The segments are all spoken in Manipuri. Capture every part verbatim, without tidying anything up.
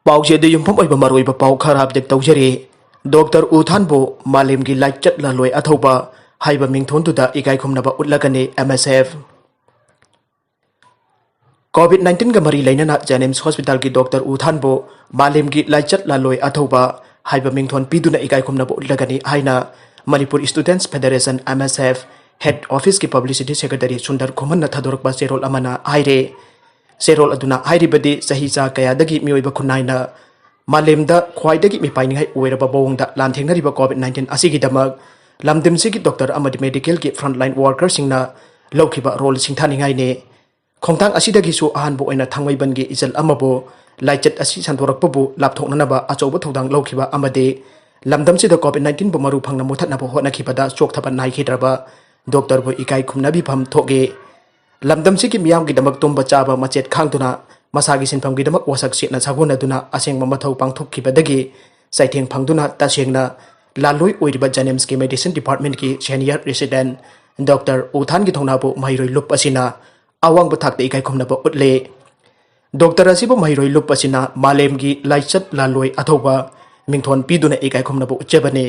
ꯄꯥꯎꯁꯦ ꯑꯗꯨ ꯌꯨꯝꯐꯝ ꯑꯣꯏꯕ ꯃꯔꯨꯑꯣꯏꯕ ꯄꯥꯎ ꯈꯔ ꯑꯞꯗꯦꯠ ꯇꯧꯖꯔꯤ꯫ ꯗꯣꯛꯇꯔ ꯎ ꯊꯥꯟꯕꯨ ꯃꯥꯂꯦꯝꯒꯤ ꯂꯥꯏꯆꯠ ꯂꯥꯂꯣꯏ ꯑꯊꯧꯕ ꯍꯥꯏꯕ ꯃꯤꯡꯊꯣꯟꯗꯨꯗ ꯏꯀꯥꯏ ꯈꯨꯝꯅꯕ ꯎꯠꯂꯒꯅꯤ ꯑꯦꯝ ꯑꯦꯁ ꯑꯦꯐ꯫ ꯀꯣꯚꯤꯗ ꯅꯥꯏꯟꯇꯤꯟꯒ ꯃꯔꯤ ꯂꯩꯅꯅ ꯖꯦꯅꯤꯝꯁ ꯍꯣꯁꯄꯤꯇꯥꯜꯒꯤ ꯗꯣꯛꯇꯔ ꯎ ꯊꯥꯟꯕꯨ ꯃꯥꯂꯦꯝꯒꯤ ꯂꯥꯏꯆꯠ ꯂꯥꯂꯣꯏ ꯑꯊꯧꯕ ꯍꯥꯏꯕ ꯃꯤꯡꯊꯣꯟ ꯄꯤꯗꯨꯅ ꯏꯀꯥꯏ ꯈꯨꯝꯅꯕ ꯎꯠꯂꯒꯅꯤ ꯍꯥꯏꯅ ꯃꯅꯤꯄꯨꯔ ꯁ꯭ꯇꯨꯗꯦꯟꯠꯁ ꯐꯦꯗꯔꯦꯁꯟ, ꯑꯦꯝ ꯑꯦꯁ ꯑꯦꯐ, ꯍꯦꯗ ꯑꯣꯐꯤꯁꯀꯤ ꯄꯕ꯭ꯂꯤꯁꯤꯇꯤ ꯁꯦꯀ꯭ꯔꯦꯇꯔꯤ ꯁꯨꯟꯗꯔ ꯈꯨꯃꯟꯅ ꯊꯥꯗꯣꯔꯛꯄ ꯆꯦꯔꯣꯜ ꯑꯃꯅ ꯍꯥꯏꯔꯦ꯫ ꯆꯦꯔꯣꯜ ꯑꯗꯨꯅ ꯍꯥꯏꯔꯤꯕꯗꯤ ꯆꯍꯤ ꯆꯥ ꯀꯌꯥꯗꯒꯤ ꯃꯤꯑꯣꯏꯕ ꯈꯨꯟꯅꯥꯏꯅ ꯃꯥꯂꯦꯝꯗ ꯈ꯭ꯋꯥꯏꯗꯒꯤ ꯃꯤꯄꯥꯏꯅꯤꯡꯉꯥꯏ ꯑꯣꯏꯔꯕ ꯃꯑꯣꯡꯗ ꯂꯥꯟꯊꯦꯡꯅꯔꯤꯕ ꯀꯣꯚꯤꯗ ꯅꯥꯏꯟꯇꯤꯟ ꯑꯁꯤꯒꯤꯗꯃꯛ ꯂꯝꯗꯝꯁꯤꯒꯤ ꯗꯣꯛꯇꯔ ꯑꯃꯗꯤ ꯃꯦꯗꯤꯀꯦꯜꯒꯤ ꯐ꯭ꯔꯟꯠꯂꯥꯏꯟ ꯋꯥꯔꯀꯔꯁꯤꯡꯅ ꯂꯧꯈꯤꯕ ꯔꯣꯜ ꯁꯤꯡꯊꯥꯅꯤꯡꯉꯥꯏꯅꯤ꯫ ꯈꯣꯡꯊꯥꯡ ꯑꯁꯤꯗꯒꯤꯁꯨ ꯑꯍꯥꯟꯕ ꯑꯣꯏꯅ ꯊꯥꯡꯃꯩꯕꯟꯒꯤ ꯏꯆꯜ ꯑꯃꯕꯨ ꯂꯥꯏꯆꯠ ꯑꯁꯤ ꯁꯟꯗꯣꯔꯛꯄꯕꯨ ꯂꯥꯞꯊꯣꯛꯅꯅꯕ ꯑꯆꯧꯕ ꯊꯧꯗꯥꯡ ꯂꯧꯈꯤꯕ ꯑꯃꯗꯤ ꯂꯝꯗꯝꯁꯤꯗ ꯀꯣꯚꯤꯗ ꯅꯥꯏꯟꯇꯤꯟꯕꯨ ꯃꯔꯨ ꯐꯪꯅ ꯃꯨꯊꯠꯅꯕ ꯍꯣꯠꯅꯈꯤꯕꯗ ꯆꯣꯛꯊꯕ ꯅꯥꯏꯈꯤꯗ꯭ꯔꯕ ꯗꯣꯛꯇꯔꯕꯨ ꯏꯀꯥꯏ ꯈꯨꯝꯅꯕꯤꯐꯝ ꯊꯣꯛꯏ꯫ ꯂꯝꯗꯝꯁꯤꯒꯤ ꯃꯤꯌꯥꯝꯒꯤꯗꯃꯛ ꯇꯨꯝꯕ ꯆꯥꯕ ꯃꯆꯦꯠ ꯈꯥꯡꯗꯨꯅ ꯃꯁꯥꯒꯤ ꯁꯤꯟꯐꯝꯒꯤꯗꯃꯛ ꯋꯥꯁꯛ ꯆꯦꯠꯅ ꯁꯥꯒꯣꯟꯅꯗꯨꯅ ꯑꯁꯦꯡꯕ ꯃꯊꯧ ꯄꯥꯡꯊꯣꯛꯈꯤꯕꯗꯒꯤ ꯆꯩꯊꯦꯡ ꯐꯪꯗꯨꯅ ꯇꯁꯦꯡꯅ ꯂꯥꯜꯂꯣꯏ ꯑꯣꯏꯔꯤꯕ ꯖꯦꯅꯤꯝꯁꯀꯤ ꯃꯦꯗꯤꯁꯤꯟ ꯗꯤꯄꯥꯔꯠꯃꯦꯟꯠꯀꯤ ꯁꯦꯅꯤꯌꯔ ꯔꯦꯁꯤꯗꯦꯟꯠ ꯗꯣꯛꯇꯔ ꯎ ꯊꯥꯟꯒꯤ ꯊꯧꯅꯥꯕꯨ ꯃꯍꯩꯔꯣꯏ ꯂꯨꯞ ꯑꯁꯤꯅ ꯑꯋꯥꯡꯕ ꯊꯥꯛꯇ ꯏꯀꯥꯏ ꯈꯨꯝꯅꯕ ꯎꯠꯂꯦ꯫ ꯗꯣꯛꯇꯔ ꯑꯁꯤꯕꯨ ꯃꯍꯩꯔꯣꯏ ꯂꯨꯞ ꯑꯁꯤꯅ ꯃꯥꯂꯦꯝꯒꯤ ꯂꯥꯏꯆꯠ ꯂꯥꯂꯣꯏ ꯑꯊꯧꯕ ꯃꯤꯡꯊꯣꯟ ꯄꯤꯗꯨꯅ ꯏꯀꯥꯏ ꯈꯨꯝꯅꯕ ꯎꯠꯆꯕꯅꯤ꯫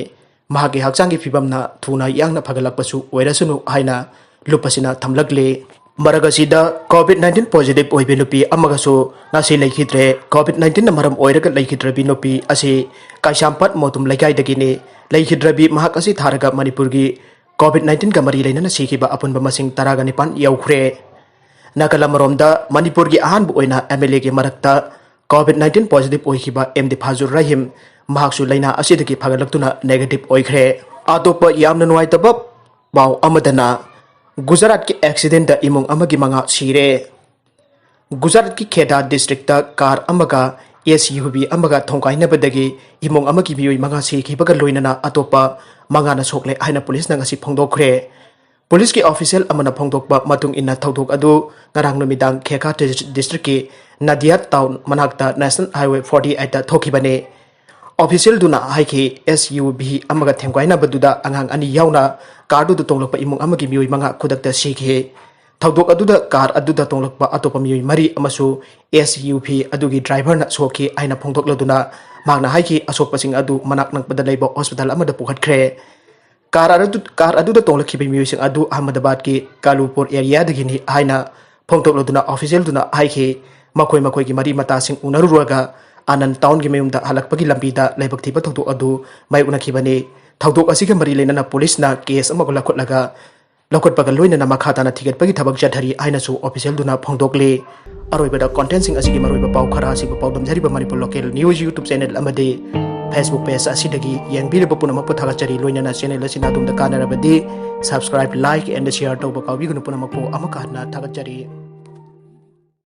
ꯃꯍꯥꯛꯀꯤ ꯍꯛꯆꯥꯡꯒꯤ ꯐꯤꯕꯝꯅ ꯊꯨꯅ ꯌꯥꯡꯅ ꯐꯒꯠꯂꯛꯄꯁꯨ ꯑꯣꯏꯔꯁꯅꯨ ꯍꯥꯏꯅ ꯂꯨꯞ ꯑꯁꯤꯅ ꯊꯝꯂꯛꯂꯤ꯫ ꯃꯔꯛ ꯑꯁꯤꯗ ꯀꯣꯚꯤꯗ ꯅꯥꯏꯟꯇꯤꯟ ꯄꯣꯖꯤꯇꯤꯚ ꯑꯣꯏꯕ ꯅꯨꯄꯤ ꯑꯃꯒꯁꯨ ꯉꯁꯤ ꯂꯩꯈꯤꯗ꯭ꯔꯦ꯫ ꯀꯣꯚꯤꯗ ꯅꯥꯏꯟꯇꯤꯟꯅ ꯃꯔꯝ ꯑꯣꯏꯔꯒ ꯂꯩꯈꯤꯗ꯭ꯔꯕꯤ ꯅꯨꯄꯤ ꯑꯁꯤ ꯀꯩꯁꯥꯝꯄꯥꯠ ꯃꯣꯇꯨꯝ ꯂꯩꯀꯥꯏꯗꯒꯤꯅꯤ꯫ ꯂꯩꯈꯤꯗ꯭ꯔꯕꯤ ꯃꯍꯥꯛ ꯑꯁꯤ ꯊꯥꯔꯒ ꯃꯅꯤꯄꯨꯔꯒꯤ ꯀꯣꯚꯤꯗ ꯅꯥꯏꯟꯇꯤꯟꯒ ꯃꯔꯤ ꯂꯩꯅꯅ ꯁꯤꯈꯤꯕ ꯑꯄꯨꯟꯕ ꯃꯁꯤꯡ ꯇꯔꯥꯒ ꯅꯤꯄꯥꯟ ꯌꯧꯈ꯭ꯔꯦ꯫ ꯅꯥꯀꯜ ꯑꯃꯔꯣꯝꯗ ꯃꯅꯤꯄꯨꯔꯒꯤ ꯑꯍꯥꯟꯕ ꯑꯣꯏꯅ ꯑꯦꯝ ꯑꯦꯜ ꯑꯦꯒꯤ ꯃꯔꯛꯇ ꯀꯣꯚꯤꯗ ꯅꯥꯏꯟꯇꯤꯟ ꯄꯣꯖꯤꯇꯤꯚ ꯑꯣꯏꯈꯤꯕ ꯑꯦꯝ ꯗꯤ ꯐꯥꯖꯨꯔ ꯔꯍꯤꯝ, ꯃꯍꯥꯛꯁꯨ ꯂꯥꯏꯅꯥ ꯑꯁꯤꯗꯒꯤ ꯐꯒꯠꯂꯛꯇꯨꯅ ꯅꯦꯒꯦꯇꯤꯚ ꯑꯣꯏꯈ꯭ꯔꯦ꯫ ꯑꯇꯣꯞꯄ ꯌꯥꯝꯅ ꯅꯨꯡꯉꯥꯏꯇꯕ ꯄꯥꯎ ꯑꯃꯗꯅ ꯒꯨꯖꯔꯥꯠꯀꯤ ꯑꯦꯛꯁꯤꯗꯦꯟꯗ ꯏꯃꯨꯡ ꯑꯃꯒꯤ ꯃꯉꯥ ꯁꯤꯔꯦ꯫ ꯒꯨꯖꯔꯥꯠꯀꯤ ꯈꯦꯗꯥ ꯗꯤꯁꯇ꯭ꯔꯤꯛꯇ ꯀꯥꯔ ꯑꯃꯒ ꯑꯦꯁ ꯌꯨ ꯚꯤ ꯑꯃꯒ ꯊꯣꯡꯒꯥꯏꯅꯕꯗꯒꯤ ꯏꯃꯨꯡ ꯑꯃꯒꯤ ꯃꯤꯑꯣꯏ ꯃꯉꯥ ꯁꯤꯈꯤꯕꯒ ꯂꯣꯏꯅꯅ ꯑꯇꯣꯞꯄ ꯃꯉꯥꯅ ꯁꯣꯛꯂꯦ ꯍꯥꯏꯅ ꯄꯨꯂꯤꯁꯅ ꯉꯁꯤ ꯐꯣꯡꯗꯣꯛꯈ꯭ꯔꯦ꯫ ꯄꯨꯂꯤꯁꯀꯤ ꯑꯣꯐꯤꯁꯤꯌꯦꯜ ꯑꯃꯅ ꯐꯣꯡꯗꯣꯛꯄ ꯃꯇꯨꯡ ꯏꯟꯅ ꯊꯧꯗꯣꯛ ꯑꯗꯨ ꯉꯔꯥꯡ ꯅꯨꯃꯤꯗꯥꯡ ꯈꯦꯈꯥ ꯗꯤꯁꯇ꯭ꯔꯤꯛꯀꯤ ꯅꯗꯤꯌꯥꯠ ꯇꯥꯎꯟ ꯃꯅꯥꯛꯇ ꯅꯦꯁꯅꯦꯜ ꯍꯥꯏꯋꯦ ꯐꯣꯔꯇꯤ ꯑꯩꯠꯇ ꯊꯣꯛꯈꯤꯕꯅꯤ꯫ ꯑꯣꯐꯤꯁꯤꯌꯦꯜꯗꯨꯅ ꯍꯥꯏꯈꯤ, ꯑꯦꯁ ꯌꯨ ꯚꯤ ꯑꯃꯒ ꯊꯦꯡꯒꯥꯏꯅꯕꯗꯨꯗ ꯑꯉꯥꯡ ꯑꯅꯤ ꯌꯥꯎꯅ ꯀꯥꯔꯗꯨꯗ ꯇꯣꯡꯂꯛꯄ ꯏꯃꯨꯡ ꯑꯃꯒꯤ ꯃꯤꯑꯣꯏ ꯃꯉꯥ ꯈꯨꯗꯛꯇ ꯁꯤꯈꯤ꯫ ꯊꯧꯗꯣꯛ ꯑꯗꯨꯗ ꯀꯥꯔ ꯑꯗꯨꯗ ꯇꯣꯡꯂꯛꯄ ꯑꯇꯣꯞꯄ ꯃꯤꯑꯣꯏ ꯃꯔꯤ ꯑꯃꯁꯨ ꯑꯦꯁ ꯌꯨ ꯚꯤ ꯑꯗꯨꯒꯤ ꯗ꯭ꯔꯥꯏꯚꯔꯅ ꯁꯣꯛꯈꯤ ꯍꯥꯏꯅ ꯐꯣꯡꯗꯣꯛꯂꯗꯨꯅ ꯃꯍꯥꯛꯅ ꯍꯥꯏꯈꯤ, ꯑꯁꯣꯛꯄꯁꯤꯡ ꯑꯗꯨ ꯃꯅꯥꯛ ꯅꯛꯄꯗ ꯂꯩꯕ ꯍꯣꯁꯄꯤꯇꯥꯜ ꯑꯃꯗ ꯄꯨꯈꯠꯈ꯭ꯔꯦ꯫ ꯀꯥꯔ ꯑꯗꯨ, ꯀꯥꯔ ꯑꯗꯨꯗ ꯇꯣꯡꯂꯛꯈꯤꯕ ꯃꯤꯑꯣꯏꯁꯤꯡ ꯑꯗꯨ ꯑꯍꯃꯗꯕꯥꯗꯀꯤ ꯀꯥꯂꯨꯄꯨꯔ ꯑꯦꯔꯤꯌꯥꯗꯒꯤꯅꯤ ꯍꯥꯏꯅ ꯐꯣꯡꯗꯣꯛꯂꯗꯨꯅ ꯑꯣꯐꯤꯁꯤꯌꯦꯜꯗꯨꯅ ꯍꯥꯏꯈꯤ, ꯃꯈꯣꯏ ꯃꯈꯣꯏꯒꯤ ꯃꯔꯤ ꯃꯇꯥꯁꯤꯡ ꯎꯅꯔꯨꯔꯒ ꯑꯥꯅꯟ ꯇꯥꯎꯟꯒꯤ ꯃꯌꯨꯝꯗ ꯍꯜꯂꯛꯄꯒꯤ ꯂꯝꯕꯤꯗ ꯂꯥꯏꯕꯛ ꯊꯤꯕ ꯊꯧꯗꯣꯛ ꯑꯗꯨ ꯃꯥꯌꯣꯛꯅꯈꯤꯕꯅꯤ꯫ ꯊꯧꯗꯣꯛ ꯑꯁꯤꯒ ꯃꯔꯤ ꯂꯩꯅꯅ ꯄꯨꯂꯤꯁꯅ ꯀꯦꯁ ꯑꯃꯒ ꯂꯧꯈꯠꯂꯒ, ꯂꯧꯈꯠꯄꯒ ꯂꯣꯏꯅꯅ ꯃꯈꯥ ꯇꯥꯅ ꯊꯤꯒꯠꯄꯒꯤ ꯊꯕꯛ ꯆꯠꯊꯔꯤ ꯍꯥꯏꯅꯁꯨ ꯑꯣꯐꯤꯁꯤꯌꯦꯜꯗꯨꯅ ꯐꯣꯡꯗꯣꯛꯂꯤ꯫ ꯑꯔꯣꯏꯕꯗ ꯀꯣꯟꯇꯦꯟꯁꯤꯡ ꯑꯁꯤꯒꯤ ꯃꯔꯨꯑꯣꯏꯕ ꯄꯥꯎ ꯈꯔ ꯑꯁꯤꯕꯨ ꯄꯥꯎꯗꯝꯖꯔꯤꯕ Manipur local news YouTube channel ꯑꯃꯗꯤ ꯐꯦꯁꯕꯨꯛ ꯄꯦꯖ ꯑꯁꯤꯗꯒꯤ ꯌꯦꯡꯕꯤꯔꯤꯕ ꯄꯨꯝꯅꯃꯛꯄꯨ ꯊꯥꯒꯠꯆꯔꯤ꯫ ꯂꯣꯏꯅꯅ ꯆꯦꯅꯦꯜ ꯑꯁꯤꯅ ꯑꯗꯣꯝꯗ ꯀꯥꯟꯅꯔꯕꯗꯤ subscribe, like and share ꯇꯧꯕ ꯀꯥꯎꯕꯤꯒꯅꯨ꯫ ꯄꯨꯝꯅꯃꯛꯄꯨ ꯑꯃꯨꯛꯀ ꯍꯟꯅ ꯊꯥꯒꯠꯆꯔꯤ꯫